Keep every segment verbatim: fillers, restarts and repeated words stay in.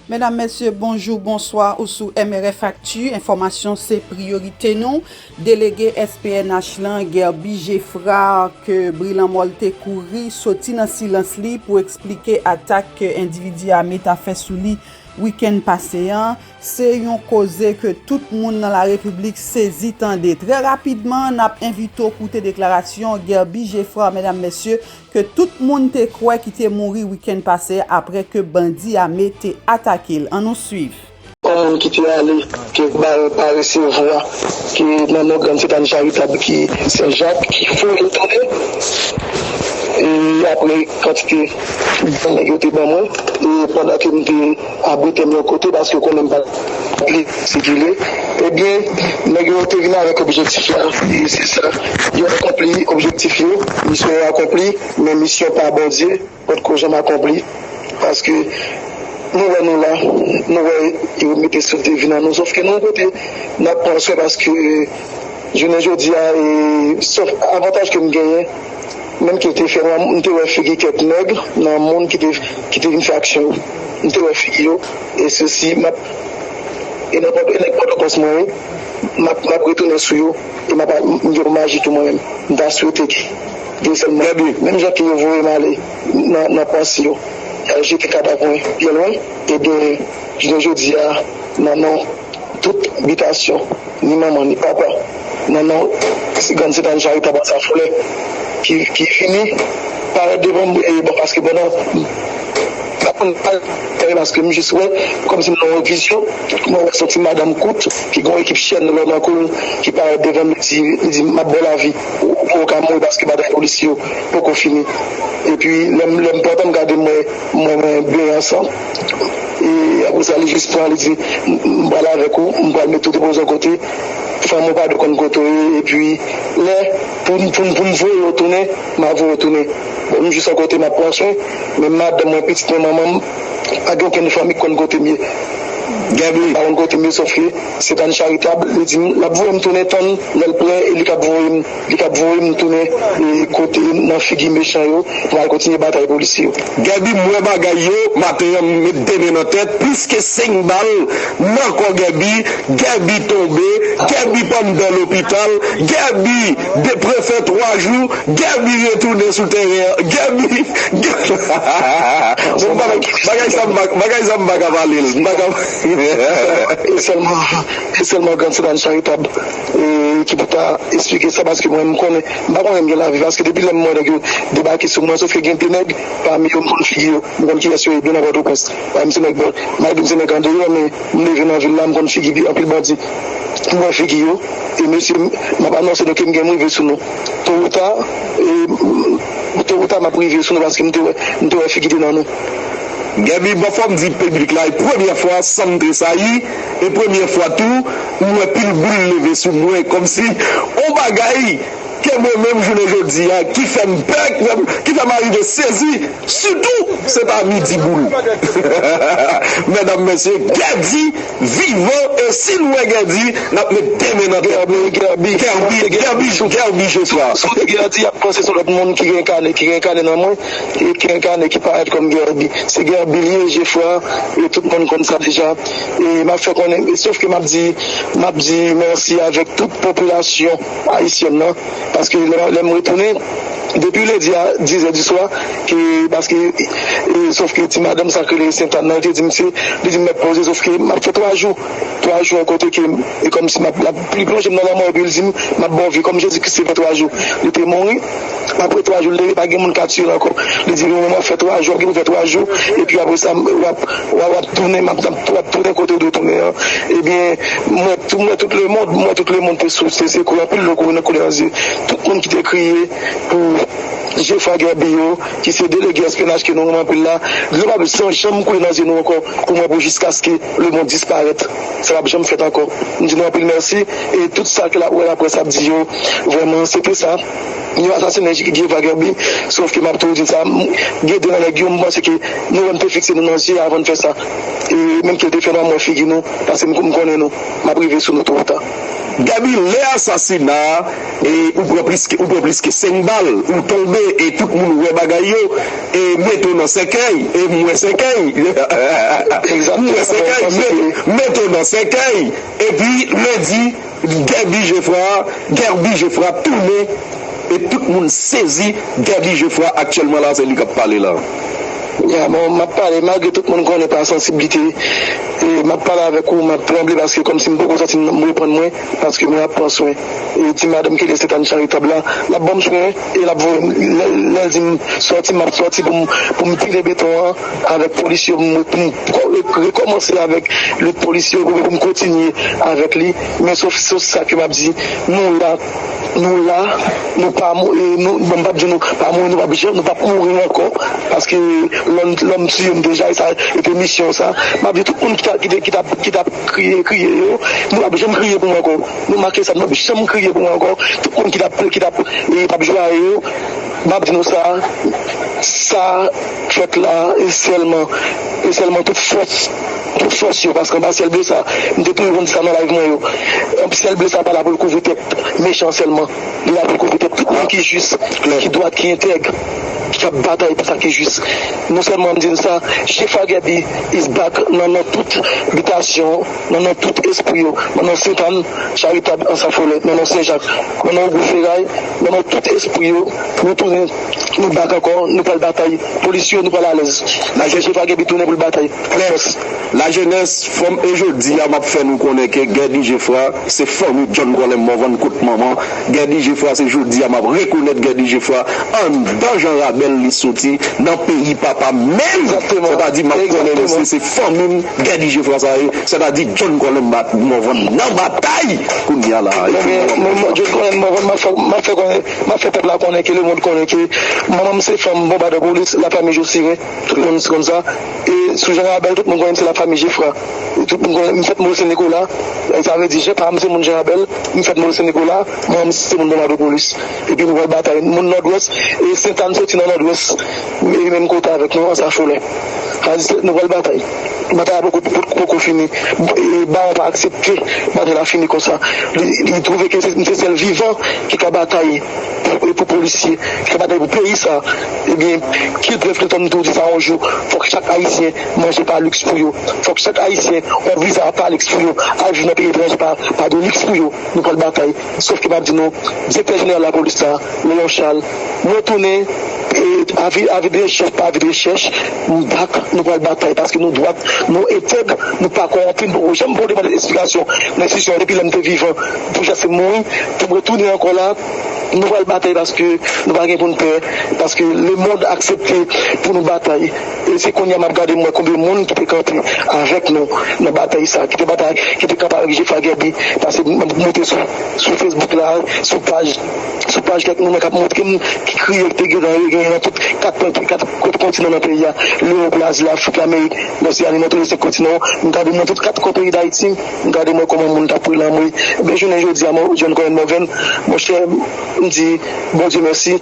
Medam, mesye, bonjou, bonswa, ou sou M R F Actu, enfòmasyon se priyorite nou. Delege S P N H lan, Guerby Geffrard, ke bri lanmò l te kouri, soti nan silans li pou eksplike atak ke endividi ame ta fè sou li wikenn pase an. Se yon koze ke tout moun nan larepiblik sezi tande. Trè rapidman, n ap envite w koute deklarasyon Guerby Geffrard, medam, mesye, ke tout moun te kwè ki te mouri wikenn pase a apre ke bandi ame te atake l. Ann nou swiv. Yon moun ki te ale, ke bal pa resevwa, ke nan non Grann Sentani Charitab ki Sen Jak, ki voye l tounen. E apre kantite nèg yo te ban mwen, e pandan ke m te abrite m yon kote, paske w konnen m pa t vle sikile, ebyen, nèg yo te vin avèk objektif la, e se sa, yo akonpli objektif yo, misyon yo akonpli, men misyon pa Bondye potko janm akonpli, paske nou wè nou la, nou wè yo mete sou devin an nou, sòf ke nou kote n ap pran swen, paske jounen jodi a, e, sòf avantaj ke m genyen, menm ke te fè m, m te wè figi kèk nèg nan moun ki te, ki te vin fè aksyon yo, m te wè figi yo, e sesi, m ap, e nan pòt, e nèg Pòtoprens mwen ye, m ap, m ap retounen sou yo, e m ap, m gen yon maji tou mwen menm, m ta swete ke gen sèlman, menm jan ke yo voye m ale nan, nan panse yo, y al jete kadav mwen byen lwen, ebyen, jounen jodi a, nan non tout bitasyon, ni manman, ni papa, nan non Grann Sentani Charitab Anse à Foulè, ki, ki vini parèt devan m, e bon, paske pandan, m pa konn pa, paske m jis wè, kòmsi m nan yon vizyon, mwen wè soti madanm kout, ki gen yon ekip chèn lò nan kou l, ki parèt devan m, li di, li di, "M ap ba w lavi, ou, ou ka mouri paske batay polis yo poko fini." Epi, lè m, lè m pantan m gade, m wè, m wè mwen benyen an san. E apre sa, li jis pran, li di, "M, m pral avèk ou, m pral mete w depoze yon kote, fanmi w pa dwe konn kote w ye, epi lè, pou, pou, pou m voye w tounen, m a voye w tounen." Bon, m jis yon kote, m ap pran swen, men madanm mwen, pitit mwen, manman m, pa gen okenn fanmi k konn kote m ye. Guerby. Pa konn kote m ye, sòf ke Sentani Charitab, li di m, l ap voye m tounen, tann lè l prè, e li k ap voye m, li k ap voye m tounen, e kote nan figi mechan yo, pou al kontinye batay polis yo. Guerby, m wè bagay yo, maten an, m met de men nan tèt, plis ke senk bal nan kò Guerby, Guerby tonbe, Guerby pandan lopital, Guerby de prefè twa jou, Guerby retounen sou teren an, Guerby, Guerby. Bon, bagay, bagay sa m pa, bagay sa m pa ka pale l, m pa ka. E sèlman, e sèlman Grann Sentani Charitab, e, ki pou ta esplike sa, paske mwen, m konnen, m pa konnen m gen lavi, paske depi lè m wè nèg yo debake sou mwen, sòf ke gen de nèg pami yo, m konn figi yo, m konn kiyès yo ye byen nan Pòtoprens. Pami se nèg, m ap di m se nèg andeyò, men m leve nan vil la, m konn figi anpil bandi. M wè figi yo, e mesye, m, m ap anonse nou ke m gen m rive sou nou. To ou ta, e, to ou ta, m ap rive sou nou, paske m te wè, m te wè figi de nan nou. Guerby, bon, fò m di piblik la, e premyè fwa, san m tresayi, e premyè fwa tou, m wè pil boul leve sou mwen, kòmsi on bagay ke mwen menm, jounen jodi a, ki fè m pè, ki fè m, ki fè m arive sezi, sitou, se pa midi boul. Medam, mesye, Guerby vivan, e si n wè Guerby, n ap met de men nan tèt nou. Guerby, Guerby, Guerby, Guerby Geffrard. Si w wè Guerby ap panse se lòt moun ki renkane, ki renkane nan mwen, e ki renkane, ki parèt kòm Guerby. Se Guerby li ye, Geffrard, e tout moun konn sa deja. E m ap fè konnen, e sòf ke m ap di, m ap di mèsi avèk tout popilasyon ayisyèn nan, paske lè, lè m retounen, depi lendi a diz è di swa, ke, paske, e, sòf ke ti madanm sa k rele Sentàn nan, li te di m se, li di m mèt poze, sòf ke m ap fè twa jou, twa jou yon kote ke, e kòmsi m ap, l ap, li plonje m nan lanmò, epi li di m, "M ap ba w vi," kòm Jezi Kris te fè twa jou, li te mouri, apre twa jou, li leve, pa gen moun ka tiye l ankò. Li di, "Mwen, mwen, w ap fè twa jou, w ap gen pou fè twa jou, epi apre sa, w ap, w ap, w ap tounen, m ap, w ap tounen kote w dwe tounen an." Ebyen, mwen, tou, mwen, tout lemonn, mwen, tout lemonn te sou, te, te koule anpil dlo koule nan, koule nan zye. Tout moun ki te kriye pou Geffrard Guerby yo, ki se delege S P N H ke nou renmen anpil la, dlo pa janm koule nan zye nou ankò, pou mwen, pou jiskaske lemonn disparèt. Sa p ap janm fèt ankò. M di nou anpil mèsi, e tout sa ke la, wè laprès ap di yo, vrèman, se te sa. Yo asasinen Geffrard Guerby, sòf ke m ap toujou di sa, m, gen de nan nèg yo, m panse ke nou wè m te fikse nou nan zye avan n fè sa. E menm ke l te fè nou mwen figi nou, paske m, m konnen nou, m ap rive sou nou to ou ta. Gaby, lè asasina a, e, ou pran plis ke, ou pran plis ke senk bal, ou tonbe, e tout moun wè bagay yo, e mete w nan sèkèy, e m wè sèkèy. M wè sèkèy, mete, mete w nan sèkèy. Epi, lendi, Gaby Geffrard, Gaby Geffrard tounen, e tout moun sezi, Gaby Geffrard aktyèlman la, se li k ap pale la. Ya, bon, m ap pale, malgre tout moun konnen pa sansiblite, e m ap pale avèk ou, m ap tranble paske kòmsi m poko santi m reprann mwen, paske mwen ap pran swen. E ti madanm ki rele Sentàn Charitab la, l ap ban m swen, e l ap voye m, lè, lè l di m sòti, m ap sòti pou m, pou m pile beton an avèk polis yo, pou m, pou m ko-, rekòmanse avèk lòt polis yo, pou, pou m kontinye avèk li. Men sof, sof sa ke m ap di, nou la, nou la, nou pa mou-, e nou, bon, m p ap di nou pa mouri, nou p ap janm, nou p ap mouri ankò, paske lòm, lòm tiye m deja, e sa, e te misyon sa. M ap di tout moun ki ta, ki te, ki t ap, ki t ap kriye, kriye yo, nou p ap janm kriye pou mwen ankò. Nou make sa, nou p ap janm kriye pou mwen ankò. Tout moun ki t ap, ki t ap, e, t ap jwaye yo, m ap di nou sa, sa fèt la, e sèlman, e sèlman tout fòs, tout fòs yo, paske anba syèl ble sa, m te toujou konn di sa nan live mwen yo. Syèl ble sa pa la pou l kouvri tèt mechan sèlman. Li la pou l kouvri tèt tout moun ki jis, ki dwat, ki entèg, k ap batay pou sa ki jis. Non sèlman m di n sa, Geffrard Gaby is back nan, nan tout bitasyon, nan, nan tout espri yo, nan, nan Sentàn Charitab, Ansa Folè, nan, nan Sen Jak, nan, nan Ogou Feray, nan, nan tout espri yo, nou tounen, nou back ankò, nou pral batay. Polis yo, nou pral alèz. Geffrard Gaby tounen pou l batay. Fòs. Lajenès, fanm, e jodi a m ap fè nou konnen ke Guerdy Geffrard se fanmi John Colem Morvan kot manman. Guerdy Geffrard, se jodi a m ap rekonèt Guerdy Geffrard anndan jan Rabèl li soti nan peyi papa menm. Egzakteman. Sètadi m ap konnen mesye se fanmi m Guerdy Geffrard sa ye. Sètadi John Colem Morvan nan batay kounye a la. Ebyen, mwen, mwen, John Colem Morvan, m ap fè, m ap fè konnen, m ap fè pèp la konnen ke lemonn konnen ke manman m se fanm bonbadè polis, lafanmi Josiren. Tout moun konn sa. E sou Jan Rabèl, tout moun konnen m se lafanmi Geffrard. E tout moun konnen m fèt Mòro Sen Nikola. E sa vle di, Jan pa m se moun Jan Rabèl, m fèt Mòro Sen Nikola, manman m se moun Bonbadopolis. Epi nou pral batay. Moun Nòdwès, e Sentàn soti nan Nòdwès. E menm kote avèk nou, Ansa Folè. Sa di, nou pral batay. Batay la poko, poko, poko fini. E Bawon pa aksepte batay la fini konsa. Li, li twouve ke se, se sèl vivan ki ka batay pou, pou polisye, ki ka batay pou peyi sa. Ebyen, Kilpref Clinton tou di sa yon jou, fòk chak Ayisyen manje pa liks pou yo. Fòk chak Ayisyen, yon viza pa liks pou yo. Al viv nan peyi etranje pa, pa de liks pou yo. Nou pral batay. Sòf ke m ap di nou, direktè jeneral lapolis la, Léon Charles, mwen tounen, e avi, avi de rechèch pa avi de rechèch, m back, nou pral batay, paske nou dwat, nou entèg, nou pa kòwonpi, nou poko janm poko demann esplikasyon nan enstitisyon yo depi lè m te vivan, pou jis m mouri, pou m retounen ankò la, nou pral batay paske nou pa gen pou n pè, paske lemonn aksepte pou nou batay. E se kounye a m ap gade m wè konbyen moun ki te kanpe avèk nou nan batay sa, ki te batay, ki te kanpe avèk Geffrard Gaby, paske m ap monte sou, sou Facebook la, sou paj, sou paj kèk moun k ap montre m ki kriye ki te gentan genyen nan tout kat, kat, kat kontinan nan peyi a, Lewòp, Lazi, Lafrik, Lamerik, Loseani, nan tou lè senk kontinan yo. M gade m nan tout kat kwen peyi Dayiti, m gade m wè kòman moun t ap pran lanmri. Ebyen, jounen jodi a, mwen, John Colem Morvan, monchè, m di Bondye mèsi,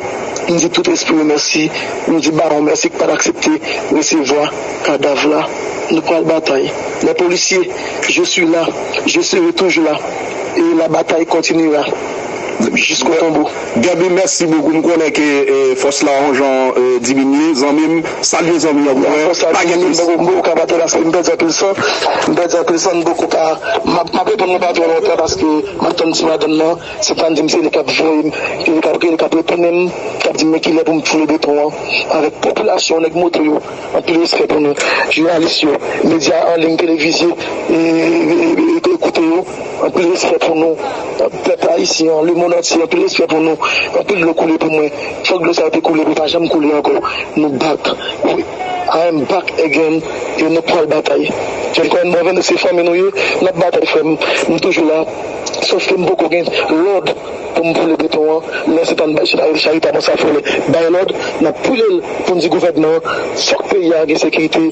m di tout espri yo mèsi, m di Bawon mèsi ki pa t aksepte resevwa kadav la. Nou pral batay. Les policiers, je suis là, je serai toujours là. Et la bataille continuera jusqu'au tombeau. Gaby, mèsi bokou. M konnen ke, e, fòs la yon jan, e, diminye. Zanmi m, salye zanmi an pou mwen. Fòs la diminye, m poko, m poko ka batay paske m pèdi anpil san. M pèdi anpil san, m poko ka, m ap, m ap reponn nou pa twò lontan paske m ap tann ti madanm nan. Se pa di m se li k ap voye m, li k ap, li k ap retounen m, k ap di m men kilè pou m foule beton an. Avèk popilasyon, nèg moto yo. Anpil respè pou nou, jounalis yo, medya an liy, televizye, e, e, e, e, ekoute yo. Anpil respè pou nou, pèp ayisyen an, lemonn antye, anpil respè pou nou. Anpil dlo koule pou mwen. Fòk dlo sa yo te koule pou pa janm koule ankò. Nou back. We, I am back again. E nou pral batay. John Colem Morvan, se fanmi nou ye. N ap batay, frè m. M toujou la. Sòf ke m poko gen lòd pou m boule beton an, lè se tann bay Charitab Ansa Folè bay lòd, n ap boule l pou n di gouvènman an, fòk peyi a gen sekirite,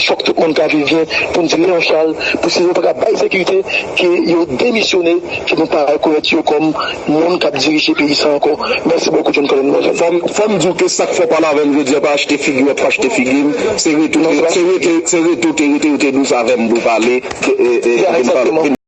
fòk tout moun ka viv byen, pou n di Léon Charles, pou si yo pa ka bay sekirite, ke yo demisyone, ke nou pa rekonèt yo kòm moun k ap dirije peyi sa ankò. Mèsi bokou, John Colem Morvan. Fò m, fò m di w ke sa k fè w pale avè m jodi a pa achte figi w ap achte figi m, se retou, se rete, se retou te rete, rete dous avè m pou pale, e, e, e, e,